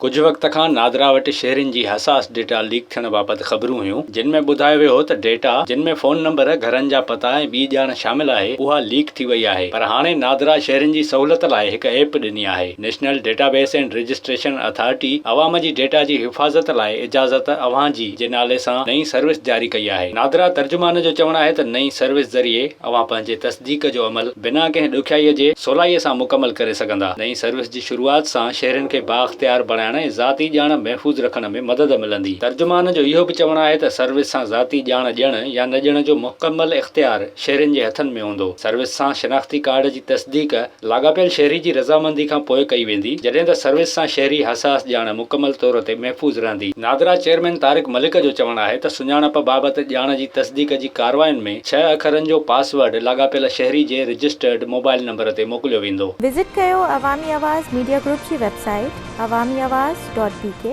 ڪجهه وقت کان نادرا وٽ شهرين جي حساس ڊيٽا ليڪ ٿيڻ بابت خبرون هيون، جن ۾ ٻڌايو ويو هو ته ڊيٽا، جن ۾ فون نمبر، گهرن جا پتا ۽ ٻي ڄاڻ شامل آهي، اها ليڪ ٿي وئي آهي، پر هاڻي نادرا شهرين جي سهولت لاء هڪ ايپ ڏني آهي. National database and registration authority عوام جي ڊيٽا جي حفاظت لاء اجازت اوهان جي جي نالي سان نئين سروس جاري ڪئي آهي. نادرا ترجمان جو چوڻ آهي ته نئين سروس ذريعي اوهان پنهنجي تصديق جو عمل بنا ڪنهن ڏکيائي جي سولائي سان مڪمل ڪري سگهندا. نئين سروس جي شروعات سان شهرين کي بااختيار بڻائڻ ۽ ذاتي ڄاڻ محفوظ رکڻ ۾ مدد ملندي. ترجمان جو اهو به چوڻ آهي ته سروس سان ذاتي ڄاڻ ڏيڻ يا نه ڏيڻ جو مڪمل اختيار شهرين جي هٿن ۾ هوندو. سروس سان شناختي ڪارڊ جي تصديق لاڳاپيل شهري جي رضامندي کان پوء ڪئي ويندي، جڏهن ته سروس سان شهري حساس ڄاڻ مڪمل طور تي محفوظ رهندي. نادرا چيئرمين طارق ملڪ جو چوڻ آهي ته سڃاڻپ بابت ڄاڻ جي تصديق جي ڪاررواين ۾ ڇهه اکرن جو پاس ورڊ لاڳاپيل شهري جي رجسٽرڊ موبائل نمبر تي موڪليو ويندو. وزٽ ڪيو عوامي آواز ميڊيا گروپ جي website Awami Awaz dot B K.